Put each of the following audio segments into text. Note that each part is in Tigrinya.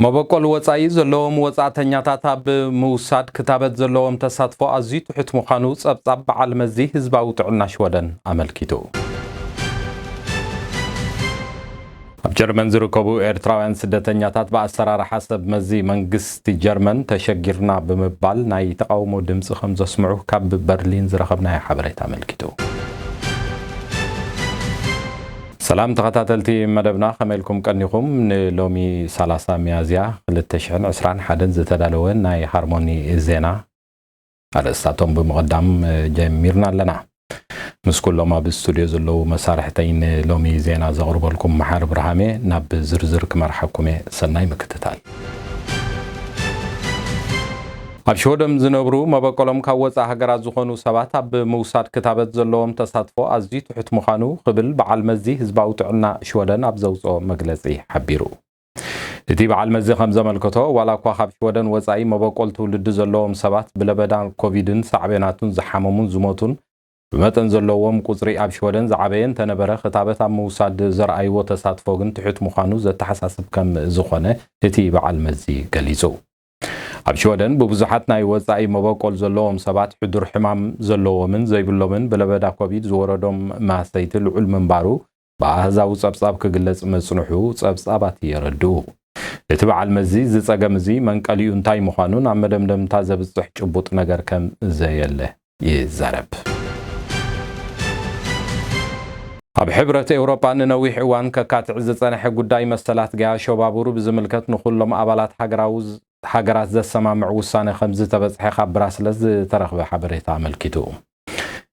መበቆል ወጻኢ ዘለዎም ወጻእተኛታት ኣብ ምውሳድ ክታበት ዘለዎም ተሳትፎ ኣዝዩ ትሑት ምዃኑ ጸብጻብ በዓል መዚ ህዝባዊ ጥዕና ሽወደን ኣመልኪቱ። ኣብ ጀርመን ዝርከቡ ኤርትራውያን ስደተኛታት ብኣሰራርሓ ሰብ መዚ መንግስቲ ጀርመን ተሸጊርና ብምባል ናይ ተቓውሞ ድምጺ ከም ዘስምዑ ካብ በርሊን ዝረኸብናዮ ሓበሬታ ኣመልኪቱ። ሰላም ተኸታተልቲ መደብና፣ ከመይ ኢልኩም ቀኒኹም? ንሎሚ ሰላሳ ሚያዝያ ክልተ ሽሕን ዕስራን ሓደን ዝተዳለወ ናይ ሃርሞኒ ዜና ኣርእስታቶም ብምቕዳም ጀሚርና ኣለና። ምስ ኩሎም ኣብ ስቱድዮ ዘለዉ መሳርሕተይ ንሎሚ ዜና ዘቕርበልኩም መሓሪ ብርሃሜ፣ ናብ ዝርዝር ክመርሓኩም እየ። ሰናይ ምክትታል። ኣብ ሽወደን ዝነብሩ መበቆሎም ካብ ወጻኢ ሃገራት ዝኾኑ ሰባት ኣብ ምውሳድ ክታበት ዘለዎም ተሳትፎ ኣዝዩ ትሑት ምዃኑ ክብል በዓል መዚ ህዝባዊ ጥዕና ሽወደን ኣብ ዘውጽኦ መግለጺ ሓቢሩ። እቲ በዓል መዚ ከም ዘመልከቶ፣ ዋላ እኳ ካብ ሽወደን ወጻኢ መበቆል ትውልዲ ዘለዎም ሰባት ብለበዳ ኮቪድን ሳዕቤናቱን ዝሓመሙን ዝሞቱን ብመጠን ዘለዎም ቁጽሪ ኣብ ሽወደን ዝዓበየ እንተነበረ፣ ክታበት ኣብ ምውሳድ ዘርኣይዎ ተሳትፎ ግን ትሑት ምዃኑ ዘተሓሳስብ ከም ዝኾነ እቲ በዓል መዚ ገሊጹ። ኣብ ሽወደን ብብዙሓት ናይ ወጻኢ መበቆል ዘለዎም ሰባት ሕዱር ሕማም ዘለዎምን ዘይብሎምን ብለበዳ ኮቪድ ዝወረዶም ማሰይቲ ልዑል ምንባሩ ብኣሃዛዊ ጸብጻብ ክግለጽ ምጽንሑ ጸብጻባት የረድኡ። እቲ በዓል መዚ እዚ ጸገም እዚ መንቀሊኡ እንታይ ምዃኑን ኣብ መደምደምታ ዘብጽሕ ጭቡጥ ነገር ከም ዘየለ ይዛረብ። ኣብ ሕብረት ኤውሮጳ ንነዊሕ እዋን ከካትዕ ዝጸንሐ ጉዳይ መሰላት ገያሾ ባቡር ብዝምልከት ንኹሎም ኣባላት ሃገራዊ ሃገራት ዘሰማምዕ ውሳነ ከም ዝተበጽሐ ካብ ብራስለስ ዝተረኽበ ሓበሬታ ኣመልኪቱ።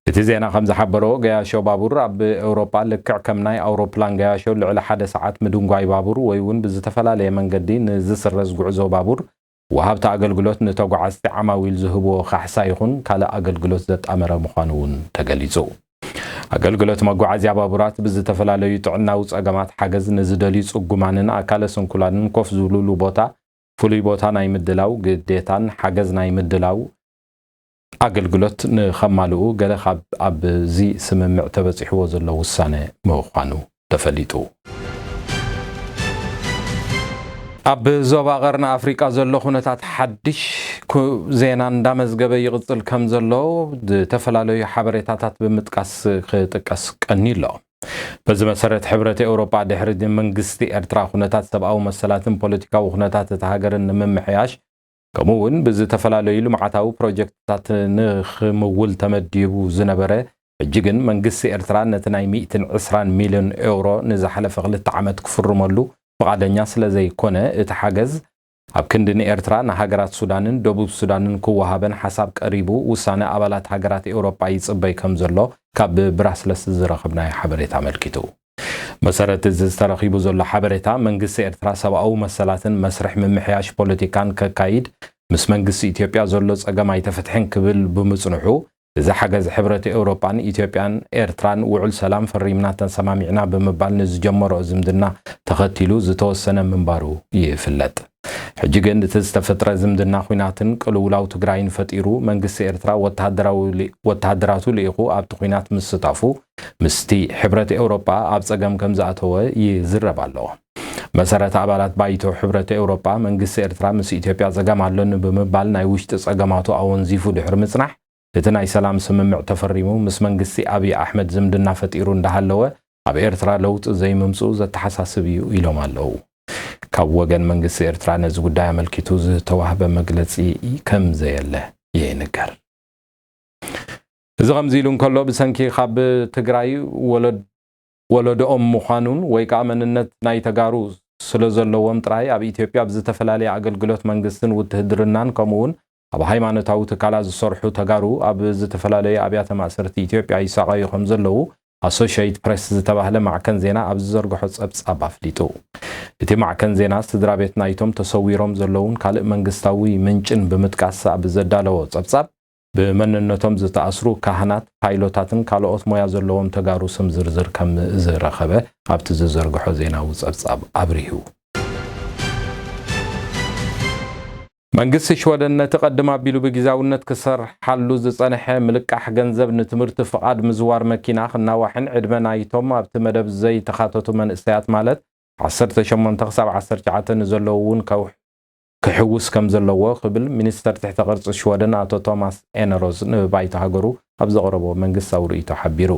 እቲ ዜና ከም ዝሓበሮ፣ ገያሾ ባቡር ኣብ ኤውሮጳ ልክዕ ከም ናይ ኣውሮፕላን ገያሾ ልዕሊ ሓደ ሰዓት ምድንጓይ ባቡር ወይ እውን ብዝተፈላለየ መንገዲ ንዝስረዝ ጉዕዞ ባቡር ወሃብቲ ኣገልግሎት ንተጓዓዝቲ ዓማዊል ዝህብዎ ካሕሳ ይኹን ካልእ ኣገልግሎት ዘጣመረ ምዃኑ እውን ተገሊጹ። ኣገልግሎት መጓዓዝያ ባቡራት ብዝተፈላለዩ ጥዕናዊ ጸገማት ሓገዝ ንዝደልዩ ጽጉማንን ኣካለ ስንኩላንን ኮፍ ዝብሉሉ ቦታ፣ ፍሉይ ቦታ ናይ ምድላው ግዴታን ሓገዝ ናይ ምድላው ኣገልግሎት ንኸማልኡ ገለ ካብ ኣብዚ ስምምዕ ተበጺሕዎ ዘሎ ውሳነ ምዃኑ ተፈሊጡ። ኣብ ዞባ ቀርኒ ኣፍሪቃ ዘሎ ኩነታት ሓድሽ ኩ-፣ ዜና እንዳመዝገበ ይቕጽል ከም ዘሎ ዝተፈላለዩ ሓበሬታታት ብምጥቃስ ክጥቀስ ቀንዩ ኣሎ። በዚ መሰረት፣ ሕብረት ኤውሮጳ ድሕሪ መንግስቲ ኤርትራ ኩነታት ሰብኣዊ መሰላትን ፖለቲካዊ ኩነታት እታ ሃገርን ንምምሕያሽ፣ ከምኡ እውን ብዝተፈላለዩ ልምዓታዊ ፕሮጀክትታት ንኽምውል ተመዲቡ ዝነበረ፣ ሕጂ ግን መንግስቲ ኤርትራ ነቲ ናይ ሚእትን ዕስራን ሚልዮን ኤውሮ ንዝሓለፈ ክልተ ዓመት ክፍርመሉ ፍቓደኛ ስለ ዘይኮነ፣ እቲ ሓገዝ ኣብ ክንዲ ንኤርትራ ንሃገራት ሱዳንን ደቡብ ሱዳንን ክወሃበን ሓሳብ ቀሪቡ ውሳነ ኣባላት ሃገራት ኤውሮጳ ይጽበይ ከም ዘሎ ካብ ብራስለስ ዝረኸብናዮ ሓበሬታ ኣመልኪቱ። መሰረት እዚ ዝተረኺቡ ዘሎ ሓበሬታ፣ መንግስቲ ኤርትራ ሰብኣዊ መሰላትን መስርሕ ምምሕያሽ ፖለቲካን ከካይድ፣ ምስ መንግስቲ ኢትዮጵያ ዘሎ ጸገም ኣይተፈትሐን ክብል ብምጽንሑ፣ እዚ ሓገዝ ሕብረት ኤውሮጳን ኢትዮጵያን ኤርትራን ውዑል ሰላም ፈሪምና ተሰማሚዕና ብምባል ንዝጀመሮ ዝምድና ተኸቲሉ ዝተወሰነ ምንባሩ ይፍለጥ። ሕጂ ግን እቲ ዝተፈጥረ ዝምድና ኲናትን ቅልውላው ትግራይን ፈጢሩ፣ መንግስቲ ኤርትራ ወተሃደራዊ ሊ-፣ ወተሃደራቱ ልኢኹ ኣብቲ ኲናት ምስታፉ፣ ምስቲ ሕብረት ኤውሮጳ ኣብ ጸገም ከም ዝኣተወ ይዝረብ ኣሎ። መሰረት ኣባላት ባይቶ ሕብረት ኤውሮጳ፣ መንግስቲ ኤርትራ ምስ ኢትዮጵያ ጸገም ኣሎኒ ብምባል ናይ ውሽጢ ጸገማቱ ኣወንዚፉ ድሕሪ ምጽናሕ፣ እቲ ናይ ሰላም ስምምዕ ተፈሪሙ ምስ መንግስቲ ኣብይ ኣሕመድ ዝምድና ፈጢሩ እንዳሃለወ፣ ኣብ ኤርትራ ለውጢ ዘይምምጽኡ ዘተሓሳስብ እዩ ኢሎም ኣለዉ። ካብ ወገን መንግስቲ ኤርትራ ነዚ ጉዳይ ኣመልኪቱ ዝተዋህበ መግለጺ ከም ዘየለ ይንገር። እዚ ከምዚ ኢሉ እንከሎ፣ ብሰንኪ ካብ ትግራይ ወለድ-፣ ወለዶኦም ምዃኑን ወይ ከኣ መንነት ናይ ተጋሩ ስለ ዘለዎም ጥራይ ኣብ ኢትዮጵያ ኣብ ዝተፈላለየ ኣገልግሎት መንግስትን ውትህድርናን ከምኡ እውን ኣብ ሃይማኖታዊ ትካላት ዝሰርሑ ተጋሩ ኣብ ዝተፈላለዩ ኣብያተ ማእሰርቲ ኢትዮጵያ ይሳቐዩ ከም ዘለዉ ኣሶሽየትድ ፕሬስ ዝተባህለ ማዕከን ዜና ኣብ ዝዘርግሖ ጸብጻብ ኣፍሊጡ። እቲ ማዕከን ዜና ስድራ ቤት ናይቶም ተሰዊሮም ዘለውን ካልእ መንግስታዊ ምንጭን ብምጥቃስ ኣብ ዘዳለዎ ጸብጻብ፣ ብመንነቶም ዝተኣስሩ ካህናት፣ ፓይሎታትን ካልኦት ሞያ ዘለዎም ተጋሩ ስም ዝርዝር ከም ዝረኸበ ኣብቲ ዝዘርግሖ ዜናዊ ጸብጻብ ኣብሪሁ። መንግስቲ ሽወደን ነቲ ቀድም ኣቢሉ ብግዝያውነት ክሰርሓሉ ዝጸንሐ ምልቃሕ ገንዘብ ንትምህርቲ ፍቓድ ምዝዋር መኪና ክናዋሕን ዕድመ ናይቶም ኣብቲ መደብ ዘይተኻተቱ መንእሰያት ማለት ዓሰርተ ሸሞንተ ክሳብ ዓሰርተ ትሽዓተ ንዘለዉ እውን ከውሕ-፣ ክሕውስ ከም ዘለዎ ክብል ሚኒስተር ትሕተ ቅርጺ ሽወደን ኣቶ ቶማስ ኤነሮዝ ንባይቶ ሃገሩ ኣብ ዘቕረቦ መንግስታዊ ርእይቶ ሓቢሩ።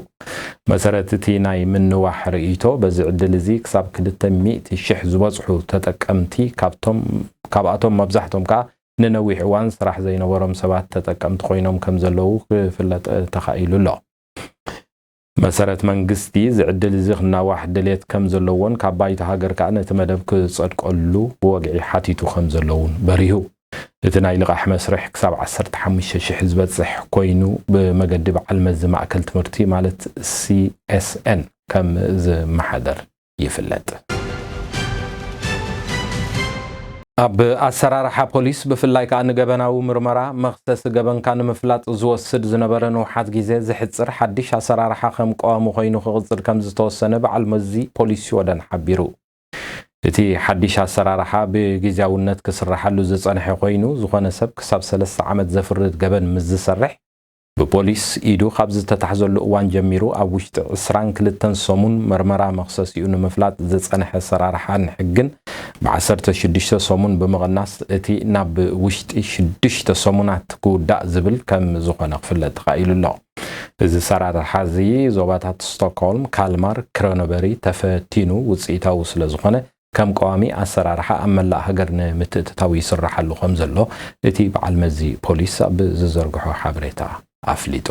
መሰረት እቲ ናይ ምንዋሕ ርእይቶ፣ በዚ ዕድል እዚ ክሳብ ክልተ ሚእቲ ሽሕ ዝበጽሑ ተጠቀምቲ፣ ካብቶም፣ ካብኣቶም መብዛሕቶም ከኣ ንነዊሕ እዋን ስራሕ ዘይነበሮም ሰባት ተጠቀምቲ ኮይኖም ከም ዘለዉ ክፍለጥ ተኻኢሉ ኣሎ። መሰረት መንግስቲ እዚ ዕድል እዚ ክናዋሕ ድሌት ከም ዘለዎን ካብ ባይቶ ሃገር ከኣ ነቲ መደብ ክጸድቀሉ ብወግዒ ሓቲቱ ከም ዘለውን በሪሁ። እቲ ናይ ልቓሕ መስርሕ ክሳብ ዓሰርተ ሓሙሽተ ሽሕ ዝበጽሕ ኮይኑ ብመገዲ በዓል መዚ ማእከል ትምህርቲ ማለት ሲ ኤስ ኤን ከም ዝመሓደር ይፍለጥ። ኣብ ኣሰራርሓ ፖሊስ ብፍላይ ከኣ ንገበናዊ ምርመራ መኽሰሲ ገበንካ ንምፍላጥ ዝወስድ ዝነበረ ንውሓት ግዜ ዝሕጽር ሓድሽ ኣሰራርሓ ከም ቀዋሚ ኮይኑ ክቕጽል ከም ዝተወሰነ በዓል መዚ ፖሊስ ሽወደን ሓቢሩ። እቲ ሓድሽ ኣሰራርሓ ብግዜያውነት ክስርሓሉ ዝጸንሐ ኮይኑ፣ ዝኾነ ሰብ ክሳብ ሰለስተ ዓመት ዘፍርድ ገበን ምስ ዝሰርሕ ብፖሊስ ኢዱ ካብ ዝተታሕዘሉ እዋን ጀሚሩ ኣብ ውሽጢ ዕስራን ክልተን ሰሙን መርመራ መኽሰሲኡ ንምፍላጥ ዝጸንሐ ኣሰራርሓን ሕግን ብዓሰርተ ሽዱሽተ ሰሙን ብምቕናስ እቲ ናብ ውሽጢ ሽዱሽተ ሰሙናት ክውዳእ ዝብል ከም ዝኾነ ክፍለጥ ተኻኢሉ ኣሎ። እዚ ኣሰራርሓ እዚ ዞባታት ስቶክሆልም፣ ካልማር፣ ክሮነበሪ ተፈቲኑ ውጽኢታዊ ስለ ዝኾነ ከም ቀዋሚ ኣሰራርሓ ኣብ መላእ ሃገር ንምትእትታው ይስራሓሉ ከም ዘሎ እቲ በዓል መዚ ፖሊስ ኣብ ዝዘርግሖ ሓበሬታ ኣፍሊጡ።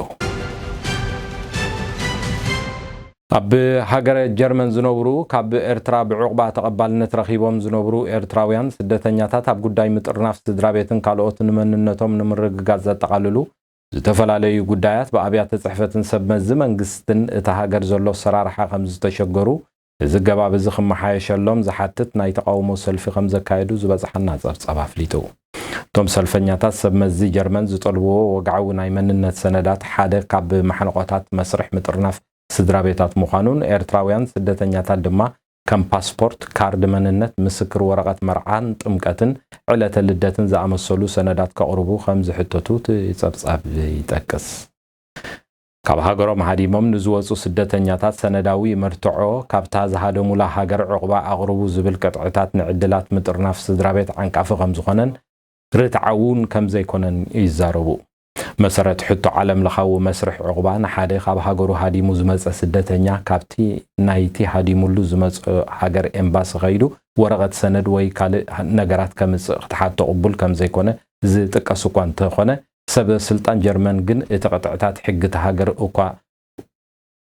ኣብ ሃገረ ጀርመን ዝነብሩ፣ ካብ ኤርትራ ብዕቑባ ተቐባልነት ረኺቦም ዝነብሩ ኤርትራውያን ስደተኛታት ኣብ ጉዳይ ምጥርናፍ ስድራ ቤትን ካልኦት ንመንነቶም ንምርግጋጽ ዘጠቓልሉ ዝተፈላለዩ ጉዳያት ብኣብያተ ጽሕፈትን ሰብ መዚ መንግስትን እታ ሃገር ዘሎ ኣሰራርሓ ከም ዝተሸገሩ፣ እዚ ኣገባብ እዚ ክመሓየሸሎም ዝሓትት ናይ ተቓውሞ ሰልፊ ከም ዘካየዱ ዝበጽሓና ጸብጻብ ኣፍሊጡ። እቶም ሰልፈኛታት ሰብ መዚ ጀርመን ዝጠልብዎ ወግዓዊ ናይ መንነት ሰነዳት ሓደ ካብ ማሕንቆታት መስርሕ ምጥርናፍ ስድራ ቤታት ምዃኑን ኤርትራውያን ስደተኛታት ድማ ከም ፓስፖርት፣ ካርድ መንነት፣ ምስክር ወረቐት መርዓን ጥምቀትን ዕለተ ልደትን ዝኣመሰሉ ሰነዳት ከቕርቡ ከም ዝሕተቱ እቲ ጸብጻብ ይጠቅስ። ካብ ሃገሮም ሃዲሞም ንዝወጹ ስደተኛታት ሰነዳዊ መርትዖ፣ ካብታ ዝሃደሙላ ሃገር ዕቑባ ኣቕርቡ ዝብል ቅጥዕታት ንዕድላት ምጥርናፍ ስድራ ቤት ዓንቃፊ ከም ዝኾነን ርትዓውን ከም ዘይኮነን ይዛረቡ። መሰረት ሕቶ ዓለም ለኻዊ መስርሕ ዕቑባ፣ ንሓደ ካብ ሃገሩ ሃዲሙ ዝመጸ ስደተኛ ካብቲ ናይቲ ሃዲሙሉ ዝመጸ ሃገር ኤምባሲ ከይዱ ወረቐት ሰነድ ወይ ካልእ ነገራት ከምጽእ ክትሓቶ ቅቡል ከም ዘይኮነ ዝጥቀስ እኳ እንተኾነ፣ ሰብ ስልጣን ጀርመን ግን እቲ ቅጥዕታት ሕጊ እቲ ሃገር እኳ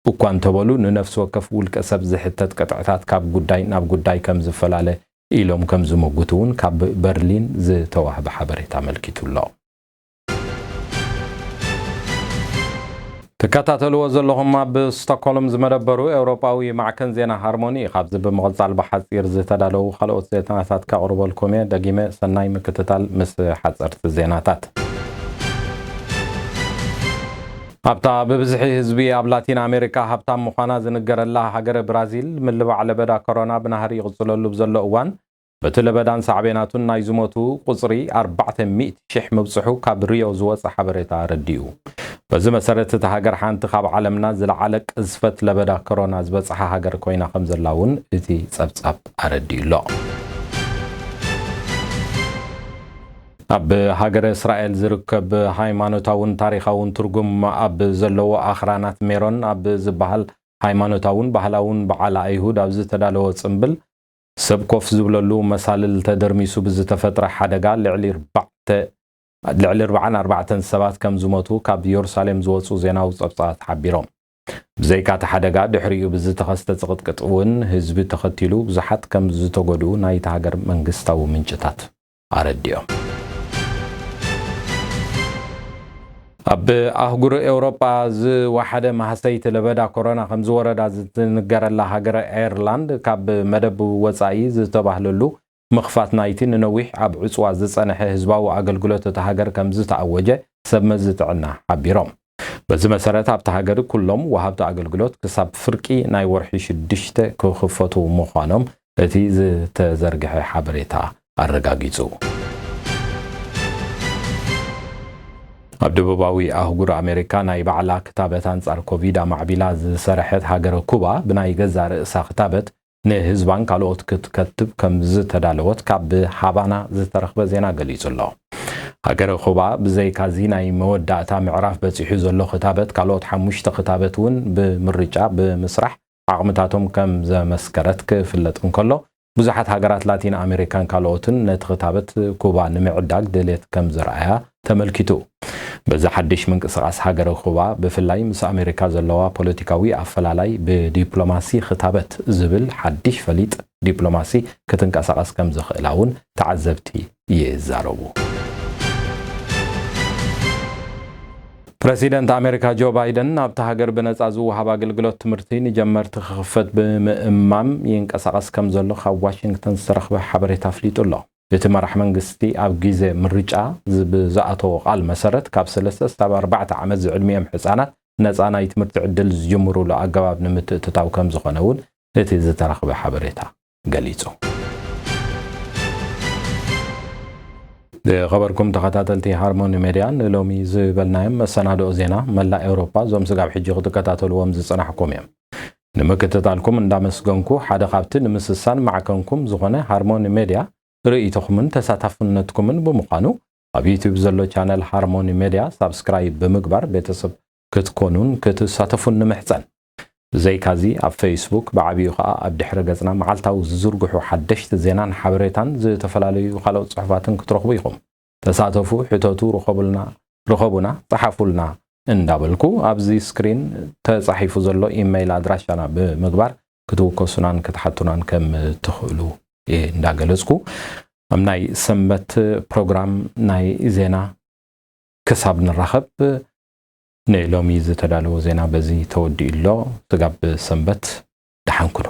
እኳ እንተበሉ፣ ንነፍሲ ወከፍ ውልቀ ሰብ ዝሕተት ቅጥዕታት ካብ ጉዳይ ናብ ጉዳይ ከም ዝፈላለ ኢሎም ከም ዝመጉቱ እውን ካብ በርሊን ዝተዋህበ ሓበሬታ ኣመልኪቱ ኣሎ። ትከታተልዎ ዘለኹም ኣብ ስቶክሆልም ዝመደበሩ ኤውሮጳዊ ማዕከን ዜና ሃርሞኒ እዩ። ካብዚ ብምቕጻል ብሓጺር ዝተዳለዉ ካልኦት ዜናታት ከቕርበልኩም እየ። ደጊመ ሰናይ ምክትታል ምስ ሓጸርቲ ዜናታት። ኣብታ ብብዝሒ ህዝቢ ኣብ ላቲን ኣሜሪካ ሃብታም ምዃና ዝንገረላ ሃገረ ብራዚል፣ ምልባዕ ለበዳ ኮሮና ብናህሪ ይቕጽለሉ ብዘሎ እዋን፣ በቲ ለበዳን ሳዕቤናቱን ናይ ዝሞቱ ቁጽሪ ኣርባዕተ ሚእቲ ሽሕ ምብጽሑ ካብ ሪዮ ዝወጸ ሓበሬታ ኣረዲኡ። በዚ መሰረት፣ እታ ሃገር ሓንቲ ካብ ዓለምና ዝለዓለ ቅዝፈት ለበዳ ኮሮና ዝበጽሓ ሃገር ኮይና ከም ዘላ እውን እቲ ጸብጻብ ኣረዲኡ ኣሎ። ኣብ ሃገረ እስራኤል ዝርከብ ሃይማኖታውን ታሪኻውን ትርጉም ኣብ ዘለዎ ኣኽራናት ሜሮን ኣብ ዝበሃል ሃይማኖታውን ባህላውን በዓል ኣይሁድ ኣብ ዝተዳለወ ጽምብል፣ ሰብ ኮፍ ዝብለሉ መሳልል ተደርሚሱ ብዝተፈጥረ ሓደጋ ልዕሊ ኣርባዕተ፣ ልዕሊ ኣርባዓን ኣርባዕተን ሰባት ከም ዝሞቱ ካብ የሩሳሌም ዝወጹ ዜናዊ ጸብጻባት ሓቢሮም። ብዘይካ እቲ ሓደጋ፣ ድሕሪኡ ብዝተኸስተ ጽቕጥቅጥ እውን ህዝቢ ተኸቲሉ ብዙሓት ከም ዝተጎድኡ ናይታ ሃገር መንግስታዊ ምንጭታት ኣረዲኦም። ኣብ ኣህጉር ኤውሮጳ ዝወሓደ ማህሰይቲ ለበዳ ኮሮና ከም ዝወረዳ ዝትንገረላ ሃገረ ኣየርላንድ፣ ካብ መደብ ወጻኢ ዝተባህለሉ ምኽፋት ናይቲ ንነዊሕ ኣብ ዕጽዋ ዝጸንሐ ህዝባዊ ኣገልግሎት እታ ሃገር ከም ዝተኣወጀ ሰብ መዚ ጥዕና ሓቢሮም። በዚ መሰረት፣ ኣብታ ሃገር ኩሎም ወሃብቲ ኣገልግሎት ክሳብ ፍርቂ ናይ ወርሒ ሽዱሽተ ክኽፈቱ ምዃኖም እቲ ዝተዘርግሐ ሓበሬታ ኣረጋጊጹ። ኣብ ደቡባዊ ኣህጉር ኣሜሪካ ናይ ባዕላ ክታበት ኣንጻር ኮቪድ ኣማዕቢላ ዝሰርሐት ሃገረ ኩባ፣ ብናይ ገዛእ ርእሳ ክታበት ንህዝባን ካልኦት ክትከትብ ከም ዝተዳለወት ካብ ሃባና ዝተረኽበ ዜና ገሊጹ ኣሎ። ሃገረ ኩባ ብዘይካዚ ናይ መወዳእታ ምዕራፍ በጺሑ ዘሎ ክታበት ካልኦት ሓሙሽተ ክታበት እውን ብምርጫ ብምስራሕ ዓቕምታቶም ከም ዘመስከረት ክፍለጥ እንከሎ፣ ብዙሓት ሃገራት ላቲን ኣሜሪካን ካልኦትን ነቲ ክታበት ኩባ ንምዕዳግ ድሌት ከም ዘርኣያ ተመልኪቱ። በዚ ሓድሽ ምንቅስቓስ ሃገረ ኩባ ብፍላይ ምስ ኣሜሪካ ዘለዋ ፖለቲካዊ ኣፈላላይ ብዲፕሎማሲ ክታበት ዝብል ሓድሽ ፈሊጥ ዲፕሎማሲ ክትንቀሳቐስ ከም ዝኽእላ እውን ተዓዘብቲ ይዛረቡ። ፕረሲደንት ኣሜሪካ ጆ ባይደን ኣብታ ሃገር ብነጻ ዝወሃብ ኣገልግሎት ትምህርቲ ንጀመርቲ ክኽፈት ብምእማም ይንቀሳቐስ ከም ዘሎ ካብ ዋሽንግተን ዝተረኽበ ሓበሬታ ኣፍሊጡ ኣሎ። እቲ መራሕ መንግስቲ ኣብ ግዜ ምርጫ ብዝኣተዎ ቃል መሰረት ካብ ሰለስተ ክሳብ ኣርባዕተ ዓመት ዝዕድሚኦም ሕጻናት ነጻ ናይ ትምህርቲ ዕድል ዝጅምሩሉ ኣገባብ ንምትእትታው ከም ዝኾነ እውን እቲ ዝተረኽበ ሓበሬታ ገሊጹ። ዝኸበርኩም ተኸታተልቲ ሃርሞኒ ሜድያ፣ ንሎሚ ዝበልናዮም መሰናድኦ ዜና መላእ ኤውሮጳ እዞም ስጋብ ሕጂ ክትከታተልዎም ዝጸናሕኩም እዮም። ንምክትታልኩም እንዳመስገንኩ፣ ሓደ ካብቲ ንምስሳን ማዕከንኩም ዝኾነ ሃርሞኒ ሜድያ ርእይቶኹምን ተሳታፍነትኩምን ብምዃኑ፣ ኣብ ዩቲዩብ ዘሎ ቻነል ሃርሞኒ ሜድያ ሳብስክራይብ ብምግባር ቤተሰብ ክትኮኑን ክትሳተፉን ንምሕጸን። ብዘይካዚ ኣብ ፌስቡክ ብዓቢኡ ኸኣ ኣብ ድሕረ ገጽና መዓልታዊ ዝዝርግሑ ሓደሽቲ ዜናን ሓበሬታን ዝተፈላለዩ ካልኦት ጽሑፋትን ክትረኽቡ ኢኹም። ተሳተፉ፣ ሕተቱ፣ ርኸቡልና፣ ርኸቡና፣ ጸሓፉልና እንዳበልኩ ኣብዚ ስክሪን ተጻሒፉ ዘሎ ኢሜይል ኣድራሻና ብምግባር ክትውከሱናን ክትሓቱናን ከም ትኽእሉ እየ እንዳገለጽኩ፣ ኣብ ናይ ሰንበት ፕሮግራም ናይ ዜና ክሳብ ንራኸብ፣ ንሎሚ ዝተዳለወ ዜና በዚ ተወዲኡ ኣሎ። ስጋብ ሰንበት ደሓን ኩኑ።